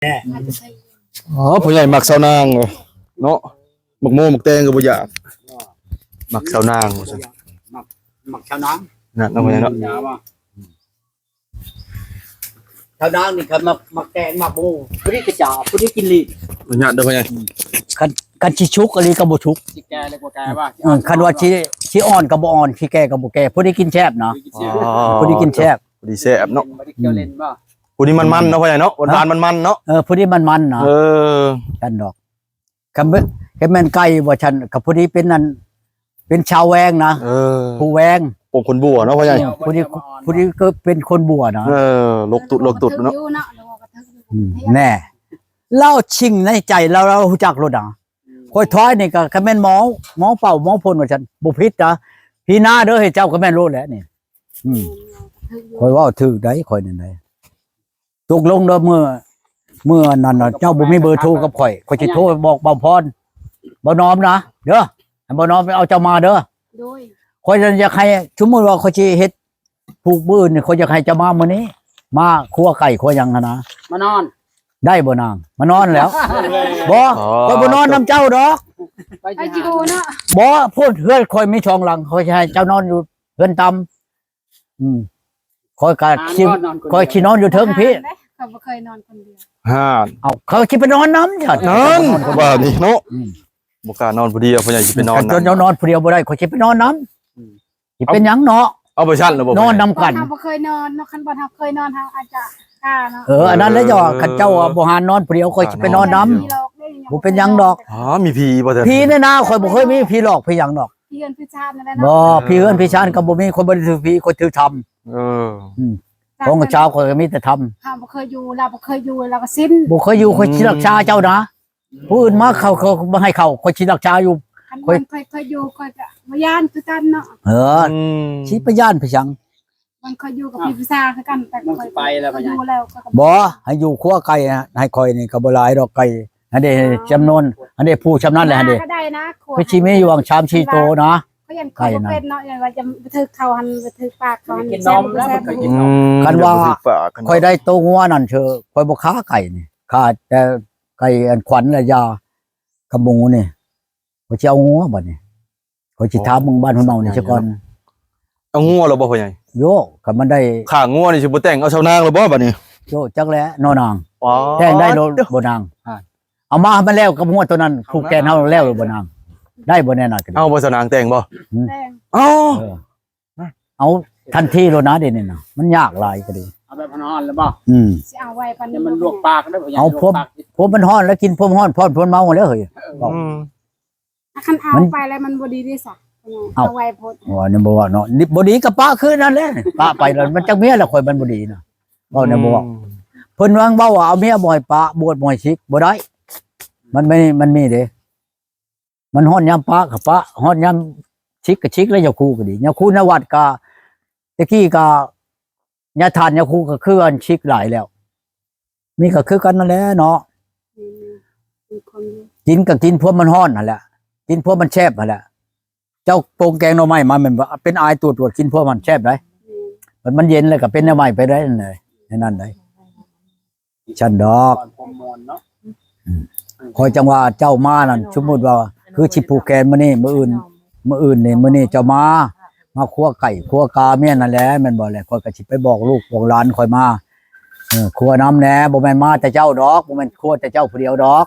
ອໍ ພໍ່ໃຫຍ່ມັກຊາວນາງເນາະ ໝາກໂມໝາກແຕງກໍບໍ່ຢາກ ມັກຊາວນາງວ່າຊັ້ນ ມັກ ມັກຊາວນາງ ນັ້ນເນາະ ພໍ່ໃຫຍ່ເນາະ ຊາວນາງນີ້ຄັນມັກ ມັກແຕງມັກໂມ ຜູ້ນີ້ກະຈາ ຜູ້ນີ້ກິນລີ້ ບໍ່ຍາກເດີພໍ່ໃຫຍ່ ຄັນ ຄັນຊິສຸກອີ່ຫຼີກໍບໍ່ສຸກ ຊິແກ່ແລ້ວບໍ່ແກ່ວ່າ ເອີ ຄັນວ່າຊິ ຊິອ່ອນກໍບໍ່ອ່ອນ ຊິແກ່ກໍບໍ່ແກ່ ຜູ້ນີ້ກິນແຊບນະ ຜູ້ນີ້ກິນແຊບ ຜູ້ນີ້ແຊບເນາະ ຜູ້ນີ້ມັນໆເນາະພໍ່ໃຫຍ່ເນາະ ຫວານໆມັນໆເນາະ ເອີ ຜູ້ນີ້ມັນໆນະ ເອີ ຊັ້ນດອກ ຄັນແມ່ນ ຄັນແມ່ນໄກ່ວ່າຊັ້ນ ກໍຜູ້ນີ້ເປັນອັນ ເປັນຊາວແວງນະ ເອີ ຜູ້ແວງ ປົກຄົນບົວເນາະພໍ່ໃຫຍ່ ເອີ ຜູ້ນີ້ ຜູ້ນີ້ກໍເປັນຄົນບົວນະ ເອີ ໂລກຕຸດ ໂລກຕຸດເນາະ ອືມ ແນ່ ລາວຊິງໃນໃຈລາວ ລາວຮູ້ຈັກໂລດນະ ຂ້ອຍຖອຍນີ້ກໍ ຄັນແມ່ນໝໍ ໝໍເປົ່າ ໝໍພົ່ນວ່າຊັ້ນ ບໍ່ຜິດນະ ພີໜ້າເດີ ໃຫ້ເຈົ້າກໍແມ່ນໂລດແຫຼະນີ້ ອືມ ຂ້ອຍເວົ້າຖືກໃດ໋ ຂ້ອຍນັ້ນໃດ໋ ຕົກລົງເດີ ມື້ ມື້ນັ້ນນະ ເຈົ້າບໍ່ມີເບີໂທກັບຂ້ອຍ ຂ້ອຍຊິໂທບອກບ່າວພອນ ບ່າວນອມນະເດີ ໃຫ້ບ່າວນອມໄປເອົາເຈົ້າມາເດີ ໂດຍ ຂ້ອຍນັ້ນຢາກໃຫ້ ສົມມຸດວ່າຂ້ອຍຊິເຮັດ ຜູກມື້ອື່ນນີ້ ຂ້ອຍຢາກໃຫ້ເຈົ້າມາມື້ນີ້ ມາຄົວໄກ່ຄົວຫຍັງຫັ້ນນະ ມານອນ ໄດ້ບໍ່ນາງ ມານອນແລ້ວ ບໍ່ ອໍ ຂ້ອຍບໍ່ນອນນຳເຈົ້າດອກ ໄປຊິຮູ້ເນາະ ບໍ່ ພຸ້ນ ເຮືອນຂ້ອຍມີສອງຫຼັງ ຂ້ອຍຊິໃຫ້ເຈົ້ານອນຢູ່ເຮືອນຕ່ຳ ອືມ ຂ້ອຍກະຊິ ຂ້ອຍຊິນອນຢູ່ເທິງພີ້ ຂ້ອຍບໍ່ເຄີຍນອນຄົນດຽວ ຫັ້ນ ເອົ້າ ຂ້ອຍຊິໄປນອນນຳຊັ້ນ ນັ້ນ ບາດນີ້ເນາະ ອືມ ບໍ່ກ້ານອນຜູ້ດຽວ ພໍ່ໃຫຍ່ຊິໄປນອນນຳ ເຈົ້ານອນຜູ້ດຽວບໍ່ໄດ້ ຂ້ອຍຊິໄປນອນນຳ ອືມ ຊິເປັນຫຍັງເນາະ ເອົາໄປຊັ້ນແລ້ວບໍ່ ນອນນຳກັນ ບໍ່ເຄີຍນອນເນາະ ຄັນບໍ່ເຮົາເຄີຍນອນເຮົາອາດຈະກ້າເນາະ ເອີ ອັນນັ້ນແຫຼະ ເຈົ້າວ່າ ເອີ ຄັນເຈົ້າວ່າບໍ່ຫານອນຜູ້ດຽວ ຂ້ອຍຊິໄປນອນນຳ ບໍ່ເປັນຫຍັງດອກ ອໍ ມີຜີບໍ່ ຜີໃນນາ ຂ້ອຍບໍ່ເຄີຍມີຜີຫຼອກຜີຫຍັງດອກ ຜີເຮືອນຜີຊານນັ້ນແຫຼະເນາະ ບໍ່ ຜີເຮືອນຜີຊານກໍບໍ່ມີ ຂ້ອຍບໍ່ໄດ້ຖືຜີ ຂ້ອຍຖືທຳ ເອີ ອືມ ຂອງຊາວຂ້ອຍກໍມີແຕ່ທຳ ເຮົາບໍ່ເຄີຍຢູ່ ລາວບໍ່ເຄີຍຢູ່ ລາວກໍຊິນ ບໍ່ເຄີຍຢູ່ ຂ້ອຍຊິຮັກສາເຈົ້ານະ ຜູ້ອື່ນມາເຂົ້າ ເຂົາບໍ່ໃຫ້ເຂົ້າ ຂ້ອຍຊິຮັກສາຢູ່ ຄັນຂ້ອຍ ຂ້ອຍ ຂ້ອຍຢູ່ ຂ້ອຍກໍບໍ່ຢ້ານຄືກັນເນາະ ເອີ ອືມ ຊິໄປຢ້ານໄປຫຍັງ ມັນຂ້ອຍຢູ່ກັບພີ່ຜູ້ຊາຍຄືກັນ ແຕ່ຂ້ອຍໄປແລ້ວ ຂ້ອຍຢູ່ແລ້ວ ຂ້ອຍກໍບໍ່ ບໍ່ ໃຫ້ຢູ່ຄົວໄກ່ ໃຫ້ຂ້ອຍນີ້ກໍບໍ່ຫຼາຍດອກໄກ່ ຫັ້ນເດ້ ອໍ ຈຳນວນ ຫັ້ນເດ້ ຜູ້ຊ່ຳນັ້ນແຫຼະ ຫັ້ນເດ້ ກໍໄດ້ນະ ຄືຊິມີຢູ່ຫວ່າງສາມສີ່ໂຕນະ ຂ້ອຍຢ້ານຂ້ອຍບໍ່ເປັນເນາະ ຢ້ານວ່າຈະໄປຖືກເຂົາຫັ້ນ ໄປຖືກປາກເຂົາຫັ້ນ ກິນນົມແລ້ວ ເພິ່ນກໍກິນນົມ ອືມ ຄັນວ່າຂ້ອຍໄດ້ໂຕງົວນັ້ນເທື່ອ ຂ້ອຍບໍ່ຂ້າໄກ່ນີ້ ຂ້າແຕ່ໄກ່ອັນຂວັນແລະຢາ ກັບໝູນີ້ ຂ້ອຍຊິເອົາງົວບາດນີ້ ຂ້ອຍຊິຖາມເບິ່ງບ້ານຫ້ວຍເມົານີ້ຊະກ່ອນ ເອົາງົວແລ້ວບໍ່ພໍ່ໃຫຍ່ ໂຢ ຄັນມັນໄດ້ ຂ້າງົວນີ້ຊິບໍ່ແຕ່ງເອົາຊາວນາງແລ້ວບໍ່ບາດນີ້ ໂຢ ຈັກແຫຼະເນາະນາງ ອໍ ແຕ່ງໄດ້ໂລດບໍ່ນາງ ເອົາມາໃຫ້ມັນແລ້ວກັບງົວໂຕນັ້ນ ຜູກແຂນເຮົາແລ້ວຫຼືບໍ່ນາງ ໄດ້ບໍ່ແນວນັ້ນກໍດີ ເອົາບໍ່ຊາວນາງແຕ່ງບໍ່ ອືມ ແຕ່ງ ເອົາ ເອີ ເອົາທັນທີໂລດນະ ດຽວນີ້ນະ ມັນຍາກຫຼາຍກໍດີ ເອົາແບບຮ້ອນໆແລ້ວບໍ່ ອືມ ຊິເອົາໄວ້ປານນີ້ ມັນລວກປາກເດີ ເອົາພວມ ພວມມັນຮ້ອນແລ້ວກິນພວມຮ້ອນ ພວມ ພວມເມົາແລ້ວເຮີ້ຍ ອືມ ຄັນເອົາໄປແລ້ວມັນບໍ່ດີເດ້ຊະ ເອົາ ເອົາໄວ້ໂພດ ໂອ້ ອັນນີ້ບໍ່ເວົ້າເນາະ ບໍ່ດີກໍປະຄືນັ້ນແຫຼະ ປະໄປແລ້ວມັນຈັກເມຍລະຂ້ອຍມັນບໍ່ດີນະ ເວົ້າແນວບໍ່ເວົ້າ ອືມ ເພິ່ນຫວັງເວົ້າວ່າເອົາເມຍບໍ່ໃຫ້ປະ ບວດບໍ່ໃຫ້ສິກ ບໍ່ໄດ້ ມັນມີ ມັນມີເດ້ ມັນຮອດຍາມປະກໍປະ ຮອດຍາມສິກກໍສິກ ແລ້ວຍາຄູກໍດີ ຍາຄູໃນວັດກໍ ແຕ່ກີ້ກໍ ຍາທານຍາຄູກໍຄືອັນສິກຫຼາຍແລ້ວ ນີ້ກໍຄືກັນນັ້ນແຫຼະເນາະ ອືມ ກິນກໍກິນພວມມັນຮ້ອນຫັ້ນແຫຼະ ກິນພວມມັນແຊບຫັ້ນແຫຼະ ເຈົ້າປົງແກງໜໍ່ໄມ້ມາແມ່ນບໍ່ ເປັນອາຍຕວດໆ ກິນພວມມັນແຊບໃດ ອືມ ມັນ ມັນເຢັນແລ້ວກໍເປັນແນວໃໝ່ໄປໄດ້ນັ້ນແຫຼະ ໃນນັ້ນໃດ ຊັ້ນດອກ ຄວາມມ່ວນເນາະ ອືມ ຂ້ອຍຈັ່ງວ່າເຈົ້າມານັ້ນ ສົມມຸດວ່າຄືຊິຜູກແຂນມື້ນີ້ ມື້ອື່ນ ມື້ອື່ນນີ້ ມື້ນີ້ເຈົ້າມາ ມາຄົວໄກ່ຄົວກາແມ່ນຫັ້ນແຫຼະ ແມ່ນບໍ່ແຫຼະ ຂ້ອຍກໍຊິໄປບອກລູກບອກຫຼານຂ້ອຍມາ ເອີ ຄົວນຳແດ່ ບໍ່ແມ່ນມາແຕ່ເຈົ້າດອກ ບໍ່ແມ່ນຄົວແຕ່ເຈົ້າຜູ້ດຽວດອກ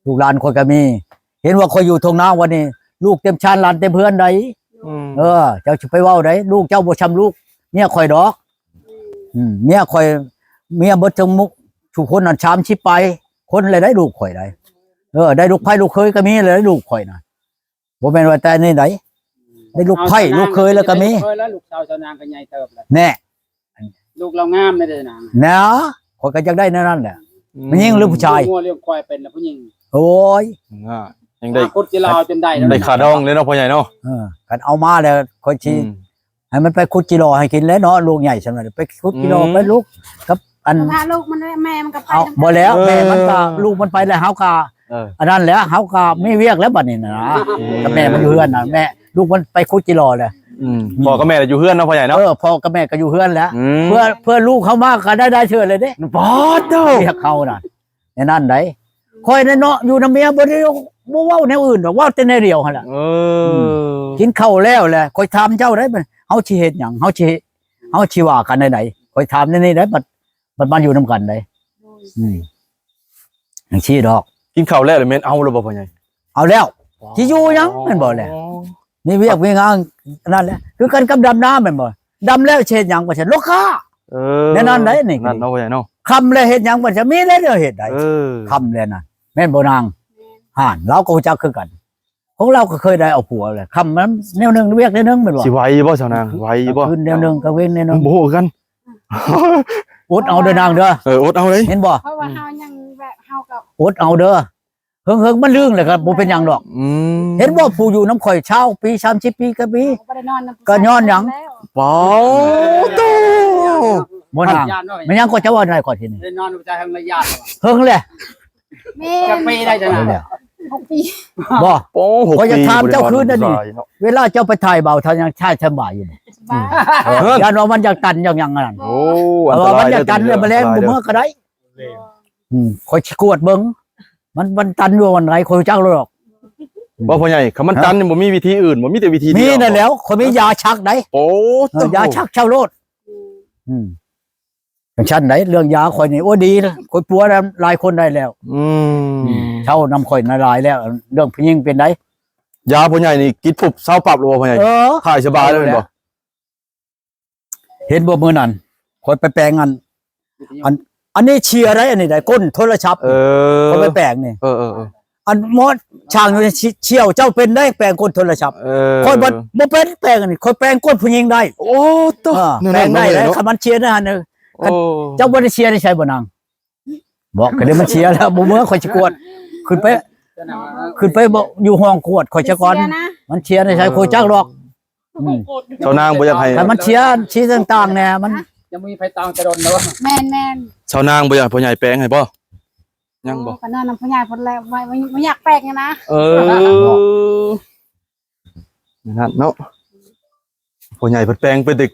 ລູກຫຼານຂ້ອຍກໍມີ ເຫັນວ່າຂ້ອຍຢູ່ທົ່ງນາວັນນີ້ ລູກເຕັມຊານຫຼານເຕັມເຮືອນໃດ ອືມ ເອີ ເຈົ້າຊິໄປເວົ້າໃດ ລູກເຈົ້າບໍ່ຊ່ຳລູກເມຍຂ້ອຍດອກ ອືມ ເມຍຂ້ອຍ ເມຍເບິດທັງໝູ່ທຸກຄົນນັ້ນສາມສິບປາຍຄົນແລ້ວໄດ໋ ລູກຂ້ອຍໄດ໋ ເອີ ໄດ້ລູກໃພ້ລູກເຂີຍກໍມີແລ້ວໄດ໋ ລູກຂ້ອຍນະ ບໍ່ແມ່ນວ່າແຕ່ນີ້ໃດ໋ ໄດ້ລູກໃພ້ລູກເຂີຍແລ້ວກໍມີ ລູກເຂີຍແລ້ວ ລູກສາວຊາວນາງກໍໃຫຍ່ເຕີບແລ້ວ ແນ່ ລູກລາວງາມແດ່ນາງ ນະ ຂ້ອຍກໍຢາກໄດ້ແນວນັ້ນແຫຼະ ອືມ ແມ່ນຍິງຫຼືຜູ້ຊາຍ ລ້ຽງງົວລ້ຽງຄວາຍເປັນລະຜູ້ຍິງ ໂອ້ຍ ອ່າ ຍັງໄດ້ ອາ ຂຸດຈີຫຼໍ່ຈົນໄດ້ ໄດ້ຄ່າດອງເລີຍເນາະພໍ່ໃຫຍ່ເນາະ ເອີ ຄັນເອົາມາແລ້ວຂ້ອຍຊິ ອືມ ໃຫ້ມັນໄປຂຸດຈີຫຼໍ່ໃຫ້ກິນແຫຼະເນາະ ລູກໃຫຍ່ຊ່ຳນັ້ນ ໄປຂຸດຈີຫຼໍ່ ອືມ ໄປລູກກັບອັນ ພາລູກມັນ ແມ່ມັນກໍໄປ ເອົາ ນຳ ບໍ່ແລ້ວ ເອີ ແມ່ມັນກໍ ລູກມັນໄປແລ້ວ ເຮົາກໍ ເອີ ອັນນັ້ນແຫຼະ ເຮົາກໍມີວຽກແລ້ວບັດນີ້ນະ ອືມ ແຕ່ແມ່ມັນຢູ່ເຮືອນນະ ແມ່ ລູກມັນໄປຂຸດຈີຫຼໍ່ແລ້ວ ອືມ ອືມ ພໍ່ກັບແມ່ລະຢູ່ເຮືອນເນາະພໍ່ໃຫຍ່ເນາະ ເອີ ພໍ່ກັບແມ່ກໍຢູ່ເຮືອນແລ້ວ ອືມ ເພື່ອ ເພື່ອລູກເຮົາມາກໍໄດ້ຫຼາຍເທື່ອເລີຍເດ້ ປາດໂທ້ ວຽກເຮົານະ ແນວນັ້ນໃດ. ຂ້ອຍນັ້ນເນາະ ຢູ່ນຳເມຍບໍ່ໄດ້ ບໍ່ເວົ້າແນວອື່ນດອກ ເວົ້າແຕ່ແນວດຽວຫັ້ນລະ. ເອີ ອືມ ກິນເຂົ້າແລ້ວແຫຼະ ຂ້ອຍຖາມເຈົ້າໄດ໋ ເຮົາຊິເຮັດຫຍັງ ເຮົາຊິ ເຮົາຊິວ່າກັນແນວໃດ ຂ້ອຍຖາມແນວນີ້ໄດ໋ ບັດ ບັດມາຢູ່ນຳກັນໄດ໋. ໂດຍ ອືມ ຈັ່ງຊີ້ດອກ. ກິນເຂົ້າແລ້ວ ແມ່ນເອົາແລ້ວບໍ່ ພໍ່ໃຫຍ່? ເອົາແລ້ວ ຊິຢູ່ຫຍັງແມ່ນບໍ່ແຫຼະ? ອໍ ມີວຽກມີງານນັ້ນແຫຼະ ຄືກັນກັບດຳນາແມ່ນບໍ່? ດຳແລ້ວຊິເຮັດຫຍັງວ່າຊັ້ນ ລົກຄ້າ. ເອີ ແນວນັ້ນໃດ໋ນີ້ ນັ້ນເນາະ ພໍ່ໃຫຍ່ເນາະ. ຄ່ຳແລ້ວເຮັດຫຍັງວ່າຊັ້ນ ມີແລ້ວແນວເຮັດໄດ໋. ເອີ ຄ່ຳແລ້ວນະ ແມ່ນບໍ່ນາງ? ແມ່ນ ຫັ້ນ ລາວກໍຮູ້ຈັກຄືກັນ ຂອງລາວກໍເຄີຍໄດ້ເອົາຜົວແຫຼະ. ຄ່ຳມັນແນວໜຶ່ງ ວຽກແນວໜຶ່ງແມ່ນບໍ່? ຊິໄຫວຢູ່ບໍ່ ສາວນາງ ໄຫວຢູ່ບໍ່? ຄືນແນວໜຶ່ງ ກາງເວັນແນວໜຶ່ງ ບໍ່ຮູ້ຄືກັນ. ອົດເອົາເດີນາງເດີ. ເອີ ອົດເອົາເລີຍ ເຫັນບໍ່? ເພາະວ່າເຮົາຍັງແບບ ເຮົາກໍອົດເອົາເດີ. ເຫິງໆ ມັນລຶ້ງແລ້ວກໍບໍ່ເປັນຫຍັງດອກ. ອືມ ເຫັນບໍ່ ຜູ້ຢູ່ນຳຂ້ອຍຊາວປີ ສາມສິບປີກໍມີ ກໍບໍ່ໄດ້ນອນນຳ ກໍຍ້ອນຫຍັງ? ປາໂຕ ບໍ່ນາງ ແມ່ນຫຍັງກໍຈະເວົ້າໄດ້ຂ້ອຍທີນີ້ ໄດ້ນອນນຳຜູ້ຊາຍເຫິງລະຍາດ ເຫິງແຫຼະ. ແມ່ນ ຈັກປີໄດ້ ເອີ ຈັ່ງນັ້ນ ແລ້ວ ຫົກປີ ບໍ່? ໂອ້ ຫົກປີ ຂ້ອຍຢາກຖາມເຈົ້າຄືນນັ້ນນີ້ ບໍ່ໄດ້ນອນນຳຜູ້ຊາຍເນາະ ເວລາເຈົ້າໄປຖ່າຍບ່າວ ເຈົ້າຍັງຖ່າຍສະບາຍຢູ່ບໍ່? ສະບາຍ ເອີ ເອີ ຢ້ານວ່າມັນຢາກຕັນຢາກຫຍັງນັ້ນ. ໂອ້ ເອີ ອັນຕະລາຍ ມັນຢາກຕັນແລ້ວ ມາແລງ ເດີ ບໍ່ເມືອກໍໄດ້. ອືມ ຂ້ອຍຊິກວດເບິ່ງ ມັນ ມັນຕັນຢູ່ບ່ອນໃດ ຂ້ອຍຮູ້ຈັກໂລດດອກ. ບໍ່ ພໍ່ໃຫຍ່ ຄັນມັນຕັນ ຮະ ນີ້ບໍ່ມີວິທີອື່ນບໍ່? ມີແຕ່ວິທີດຽວ ມີນັ້ນແຫຼ້ວ ຂ້ອຍມີຢາຊັກໄດ໋. ໂອ້ ເອີ ຢາຊັກເຊົາໂລດ. ອືມ ຈັ່ງຊັ້ນໃດ໋ ເລື່ອງຢາຂ້ອຍນີ້ ໂອ້ ດີນະ ຂ້ອຍປົວຫຼາຍຄົນໄດ້ແລ້ວ. ອືມ ເຊົານຳຂ້ອຍຫຼາຍແລ້ວ. ເລື່ອງຜູ້ຍິງເປັນໃດ ຢາພໍ່ໃຫຍ່ນີ້ກິນປຸບເຊົາປັບເລີຍບໍ່ ພໍ່ໃຫຍ່? ເອີ ຖ່າຍສະບາຍເລີຍແມ່ນບໍ່? ເຫັນບໍ່ມື້ນັ້ນ ຂ້ອຍໄປແປງອັນ ອັນ ອັນນີ້ເຊຍໄດ໋ ອັນນີ້ໄດ໋ ກົ້ນໂທລະສັບ. ເອີ ຂ້ອຍໄປແປງນີ້. ເອີໆໆ ອັນໝໍຊ່າງຢູ່ນີ້ ເຊ- ຊ່ຽວເຈົ້າເປັນໄດ໋ ແປງກົ້ນໂທລະສັບ. ເອີ ຂ້ອຍບໍ່ ບໍ່ເປັນແປງອັນນີ້ ຂ້ອຍແປງກົ້ນຜູ້ຍິງໄດ້. ໂອ້ ໂຕ ເອີ ແປງໄດ້ໄດ໋ ຄັນມັນເຊຍນັ້ນ. ໂອ້ ເຈົ້າບໍ່ໄດ້ເຊຍໃນໃສບໍ່ນາງ? ບອກກໍໄດ້ ມັນເຊຍແລ້ວ ບໍ່ເມືອ ຂ້ອຍຊິກວດ ຂຶ້ນໄປ ຂຶ້ນໄປບໍ່ ຢູ່ຫ້ອງກວດຂ້ອຍຊະກ່ອນ. ມັນເຊຍໃນໃສ ຂ້ອຍຈັກດອກ. ອືມ ຊາວນາງບໍ່ຢາກໃຫ້ ຄັນມັນເຊຍ ຊີ້ຕ່າງໆແດ່ ມັນຍັງບໍ່ມີໃຜຕ່າງແຕ່ດົນເນາະ. ແມ່ນໆ ຊາວນາງບໍ່ຢາກໃຫ້ພໍ່ໃຫຍ່ແປງໃຫ້ບໍ່? ຍັງບໍ່? ໂອ້ ກໍນອນນຳພໍ່ໃຫຍ່ພຸ້ນແຫຼະ ບໍ່ ບໍ່ ບໍ່ຢາກແປງນະ. ເອີ ນັ້ນເນາະ ພໍ່ໃຫຍ່ເພິ່ນແປງເປັນແຕ່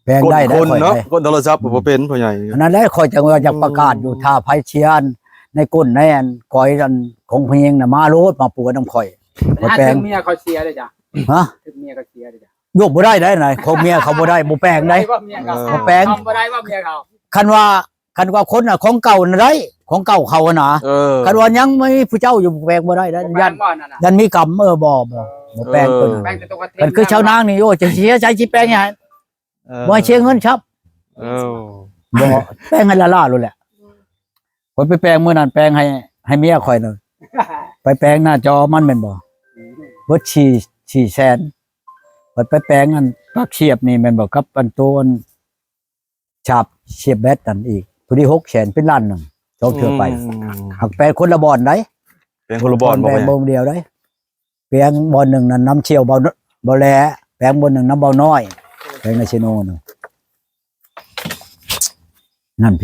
ແປງໄດ້ ກົ້ນ ໄດ້ ຄົນເນາະ ຂ້ອຍໄດ້ ກົ້ນໂທລະສັບບໍ່ເປັນພໍ່ໃຫຍ່. ອັນນັ້ນແຫຼະ ຂ້ອຍຈັ່ງວ່າຢາກປະກາດຢູ່ ອືມ ຖ້າໃຜເຊຍໃນກົ້ນໃນອັນກອຍອັນຂອງຜູ້ຍິງນະ ມາໂລດ ມາປົວນຳຂ້ອຍ ຂ້ອຍແປງ. ຖືກເມຍເຂົາເຊຍເດ້ຈ້ະ. ຮະ? ຖືກເມຍເຂົາເຊຍເດ້ຈ້ະ. ໂຍກບໍ່ໄດ້ໄດ໋ນະ ຂອງເມຍເຂົາບໍ່ໄດ້ ບໍ່ແປງໄດ໋. ບໍ່ເມຍເຂົາ ເອີ ບໍ່ແປງ ບໍ່ໄດ້ວ່າເມຍເຂົາ. ຄັນວ່າ ຄັນວ່າຄົນນະ ຂອງເກົ່ານະໄດ້ ຂອງເກົ່າເຂົານະ. ເອີ ຄັນວ່າຍັງມີຜູ້ເຈົ້າຢູ່ ແປງບໍ່ໄດ້ນະ ບໍ່ແປງ ຢ້ານ ບໍ່ນັ້ນນະ ຢ້ານມີກຳ. ເອີ ບໍ່ ບໍ່ ບໍ່ແປງ ເອີ ຕົວນັ້ນ. ແປງແຕ່ຕົວກະທິນ ຄັນຄືຊາວນາງນີ້ ໂອ້ ຈະເສຍໃຈຊິແປງໃຫ້ ເອີ ບໍ່ໃຫ້ເສຍເງິນຊັບ. ເອີ ບໍ່ ແປງໃຫ້ຫຼ້າໆໂລດແຫຼະ. ຂ້ອຍໄປແປງມື້ນັ້ນ ແປງໃຫ້ ໃຫ້ເມຍຂ້ອຍນະ ໄປແປງໜ້າຈໍມັນແມ່ນບໍ່ ເບິດສີ່ ສີ່ແສນ. ບັດໄປແປງອັນປາກສຽບນີ້ແມ່ນບໍ່ ກັບອັນໂຕອັນ ສາບສຽບແບັດນັ້ນອີກ ພໍດີຫົກແສນ ເປັນລ້ານໜຶ່ງ ສອງເທື່ອໄປ. ອືມ ຫາກແປງຄົນລະບ່ອນໃດ໋ ແປງຄົນລະບ່ອນ ແປງບໍ່ ບໍ່ດຽວໃດ໋. ແປງບ່ອນໜຶ່ງນັ້ນນຳສ່ຽວເບົາ ເບົາແຫຼ ແປງບ່ອນໜຶ່ງນຳເບົານ້ອຍ ແປງນາຊິໂນນັ້ນ.